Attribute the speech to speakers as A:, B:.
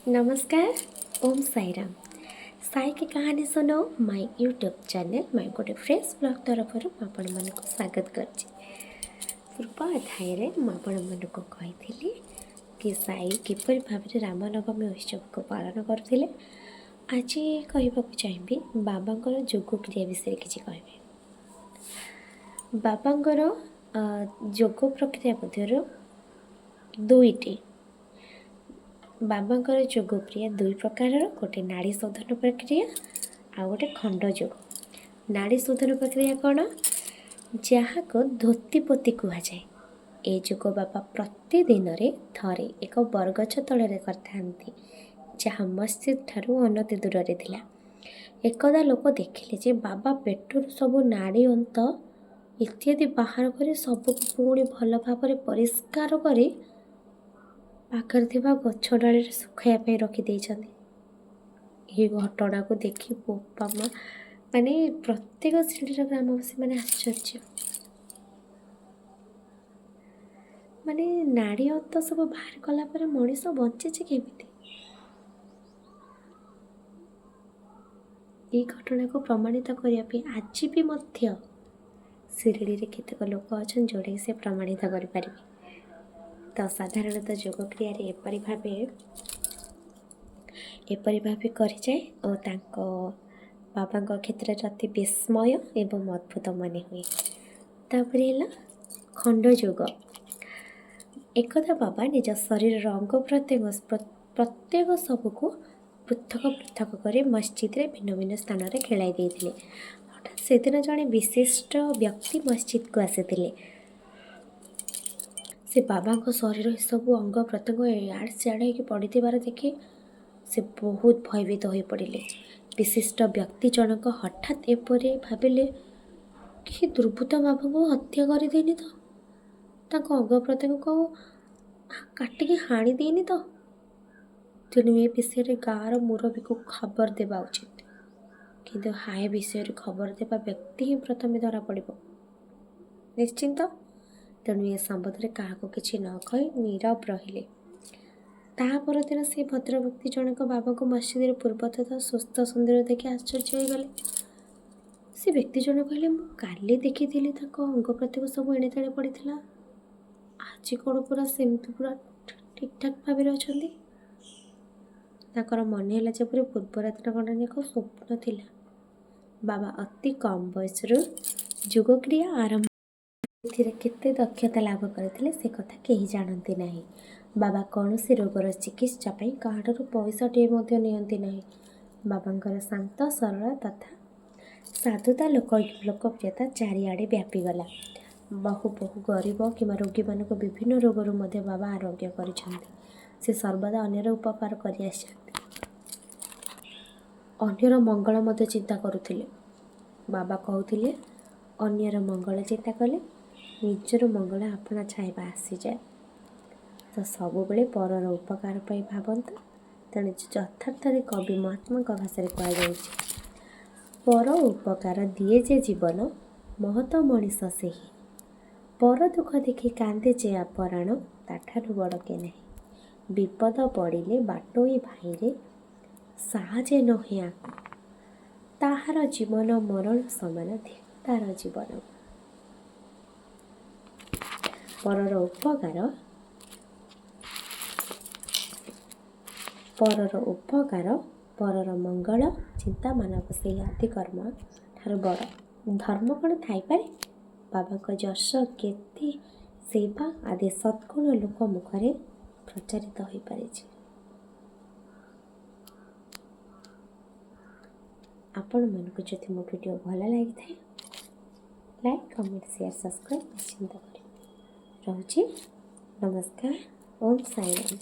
A: ନମସ୍କାର, ଓମ୍ ସାଇରାମ। ସାଇ କି କାହାଣୀ ଶୁଣୋ ମାଇ ୟୁଟ୍ୟୁବ୍ ଚ୍ୟାନେଲ୍ ମାଇ ଗୋଟେ ଫ୍ରେଶ୍ ବ୍ଲଗ୍ ତରଫରୁ ମୁଁ ଆପଣମାନଙ୍କୁ ସ୍ୱାଗତ କରୁଛି। ପୂର୍ବ ଅଧ୍ୟାୟରେ ମୁଁ ଆପଣମାନଙ୍କୁ କହିଥିଲି କି ସାଇ କିପରି ଭାବରେ ରାମନବମୀ ଉତ୍ସବକୁ ପାଳନ କରୁଥିଲେ। ଆଜି କହିବାକୁ ଚାହିଁବି ବାବାଙ୍କର ଯୋଗକ୍ରିୟା ବିଷୟରେ କିଛି କହିବି। ବାବାଙ୍କର ଯୋଗ ପ୍ରକ୍ରିୟା ମଧ୍ୟରୁ ଦୁଇଟି, ବାବାଙ୍କର ଯୋଗକ୍ରିୟା ଦୁଇ ପ୍ରକାରର, ଗୋଟେ ନାଡ଼ି ଶୋଧନ ପ୍ରକ୍ରିୟା ଆଉ ଗୋଟେ ଖଣ୍ଡ ଯୋଗ। ନାଡ଼ି ଶୋଧନ ପ୍ରକ୍ରିୟା କ'ଣ? ଯାହାକୁ ଧୋତିପୋତି କୁହାଯାଏ। ଏ ଯୋଗ ବାବା ପ୍ରତିଦିନରେ ଥରେ ଏକ ବରଗଛ ତଳରେ କରିଥାନ୍ତି, ଯାହା ମସଜିଦ୍ ଠାରୁ ଅନତି ଦୂରରେ ଥିଲା। ଏକଦା ଲୋକ ଦେଖିଲେ ଯେ ବାବା ପେଟରୁ ସବୁ ନାଡ଼ି ଅନ୍ତ ଇତ୍ୟାଦି ବାହାର କରି ସବୁକୁ ପୁଣି ଭଲ ଭାବରେ ପରିଷ୍କାର କରି ପାଖରେ ଥିବା ଗଛ ଡାଳରେ ଶୁଖାଇବା ପାଇଁ ରଖିଦେଇଛନ୍ତି। ଏହି ଘଟଣାକୁ ଦେଖି ବୋପା ମା, ମାନେ ପ୍ରତ୍ୟେକ ଶ୍ରେଣୀର ଗ୍ରାମବାସୀମାନେ ଆଶ୍ଚର୍ଯ୍ୟ। ମାନେ ନାଡ଼ି ଅନ୍ତ ସବୁ ବାହାର କଲା ପରେ ମଣିଷ ବଞ୍ଚିଛି କେମିତି? ଏହି ଘଟଣାକୁ ପ୍ରମାଣିତ କରିବା ପାଇଁ ଆଜି ବି ମଧ୍ୟ ଶିରିଡ଼ିରେ କେତେକ ଲୋକ ଅଛନ୍ତି ଯେଉଁଟାକି ସେ ପ୍ରମାଣିତ କରିପାରିବେ। ତ ସାଧାରଣତଃ ଯୋଗକ୍ରିୟାରେ ଏପରି ଭାବେ କରିଯାଏ ଓ ତାଙ୍କ ବାବାଙ୍କ କ୍ଷେତ୍ରରେ ଅତି ବିସ୍ମୟ ଏବଂ ଅଦ୍ଭୁତ ମନେ ହୁଏ। ତାପରେ ହେଲା ଖଣ୍ଡଯୋଗ। ଏକଦା ବାବା ନିଜ ଶରୀରର ଅଙ୍ଗ ପ୍ରତ୍ୟଙ୍ଗ ପ୍ରତ୍ୟେକ ସବୁକୁ ପୃଥକ ପୃଥକ କରି ମସଜିଦରେ ଭିନ୍ନ ଭିନ୍ନ ସ୍ଥାନରେ ଖେଳାଇ ଦେଇଥିଲେ। ହଠାତ୍ ସେଦିନ ଜଣେ ବିଶିଷ୍ଟ ବ୍ୟକ୍ତି ମସଜିଦକୁ ଆସିଥିଲେ। ସେ ବାବାଙ୍କ ଶରୀର ଏସବୁ ଅଙ୍ଗ ପ୍ରତ୍ୟଙ୍ଗ ଇଆଡ଼େ ସିଆଡ଼େ ହେଇକି ପଡ଼ିଥିବାର ଦେଖି ସେ ବହୁତ ଭୟଭୀତ ହୋଇପଡ଼ିଲେ। ବିଶିଷ୍ଟ ବ୍ୟକ୍ତି ଜଣକ ହଠାତ୍ ଏପରି ଭାବିଲେ କି ଦୁର୍ବୃତ୍ତ ବାବାଙ୍କୁ ହତ୍ୟା କରିଦେଇନି ତ, ତାଙ୍କ ଅଙ୍ଗ ପ୍ରତ୍ୟଙ୍ଗକୁ କାଟିକି ହାଣି ଦେଇନି ତ? ତେଣୁ ଏ ବିଷୟରେ ଗାଁର ମୁରବୀକୁ ଖବର ଦେବା ଉଚିତ। କିନ୍ତୁ ହାୟ, ବିଷୟରେ ଖବର ଦେବା ବ୍ୟକ୍ତି ହିଁ ପ୍ରଥମେ ଧରା ପଡ଼ିବ ନିଶ୍ଚିନ୍ତ। ତେଣୁ ଏ ସମ୍ବନ୍ଧରେ କାହାକୁ କିଛି ନ କହି ନୀରବ ରହିଲେ। ତା ପରଦିନ ସେ ଭଦ୍ରବ୍ୟକ୍ତି ଜଣକ ବାବାଙ୍କୁ ମସଜିଦରେ ପୂର୍ବତଥା ସୁସ୍ଥ ସୁନ୍ଦର ଦେଖି ଆଶ୍ଚର୍ଯ୍ୟ ହୋଇଗଲେ। ସେ ବ୍ୟକ୍ତି ଜଣକ କହିଲେ, ମୁଁ କାଲି ଦେଖିଥିଲି ତାଙ୍କ ଅଙ୍ଗ ପ୍ରତ୍ୟଙ୍ଗ ସବୁ ଏଣେ ତେଣେ ପଡ଼ିଥିଲା, ଆଜି କ'ଣ ପୁରା ସେମିତି ପୁରା ଠିକ୍ଠାକ୍ ଭାବରେ ଅଛନ୍ତି? ତାଙ୍କର ମନେ ହେଲା ଯେପରି ପୂର୍ବ ରାତିର ଘଟଣା ଏକ ସ୍ୱପ୍ନ ଥିଲା। ବାବା ଅତି କମ୍ ବୟସରୁ ଯୋଗକ୍ରିୟା ଆରମ୍ଭ ଏଥିରେ କେତେ ଦକ୍ଷତା ଲାଭ କରିଥିଲେ ସେ କଥା କେହି ଜାଣନ୍ତି ନାହିଁ। ବାବା କୌଣସି ରୋଗର ଚିକିତ୍ସା ପାଇଁ କାହାଠାରୁ ପଇସାଟିଏ ମଧ୍ୟ ନିଅନ୍ତି ନାହିଁ। ବାବାଙ୍କର ଶାନ୍ତ ସରଳ ତଥା ସାଧୁତା ଲୋକପ୍ରିୟତା ଚାରିଆଡ଼େ ବ୍ୟାପିଗଲା। ବହୁ ବହୁ ଗରିବ କିମ୍ବା ରୋଗୀମାନଙ୍କୁ ବିଭିନ୍ନ ରୋଗରୁ ମଧ୍ୟ ବାବା ଆରୋଗ୍ୟ କରିଛନ୍ତି। ସେ ସର୍ବଦା ଅନ୍ୟର ଉପକାର କରିଆସିଛନ୍ତି, ଅନ୍ୟର ମଙ୍ଗଳ ମଧ୍ୟ ଚିନ୍ତା କରୁଥିଲେ। ବାବା କହୁଥିଲେ, ଅନ୍ୟର ମଙ୍ଗଳ ଚିନ୍ତା କଲେ ନିଜର ମଙ୍ଗଳ ଆପଣା ଛାଇଁବା ଆସିଯାଏ। ତ ସବୁବେଳେ ପରର ଉପକାର ପାଇଁ ଭାବନ୍ତୁ। ତେଣୁ ଯଥାର୍ଥରେ କବି ମହାତ୍ମାଙ୍କ ଭାଷାରେ କୁହାଯାଇଛି, ପର ଉପକାର ଦିଏ ଯେ ଜୀବନ, ମହତ ମଣିଷ ସେହି। ପର ଦୁଃଖ ଦେଖି କାନ୍ଦେ ଯେ ପରାଣ, ତାଠାରୁ ବଡ଼ କେ ନାହିଁ। ବିପଦ ପଡ଼ିଲେ ବାଟୋଇ ଭାଇରେ ସାହାଯ୍ୟ ନୁହେଁ ଆକୁ, ତାହାର ଜୀବନ ମରଣ ସମାନ ତାର ଜୀବନ। ପରର ଉପକାର, ପରର ଉପକାର, ପରର ମଙ୍ଗଳ ଚିନ୍ତା ମାନବ ସେହି ଆଦି କର୍ମ ଠାରୁ ବଡ଼ ଧର୍ମ କ'ଣ ଥାଇପାରେ? ବାବାଙ୍କ ଯଶ, କୀର୍ତ୍ତି, ସେବା ଆଦି ସଦ୍ଗୁଣ ଲୋକ ମୁଖରେ ପ୍ରଚାରିତ ହୋଇପାରିଛି। ଆପଣମାନଙ୍କୁ ଯଦି ମୋ ଭିଡ଼ିଓ ଭଲ ଲାଗିଥାଏ, ଲାଇକ୍, କମେଣ୍ଟ, ସେୟାର, ସବସ୍କ୍ରାଇବ୍ ନିଶ୍ଚିନ୍ତ କରିବେ। ରହୁଛି, ନମସ୍କାର, ଓମ୍ ସାଇରାମ।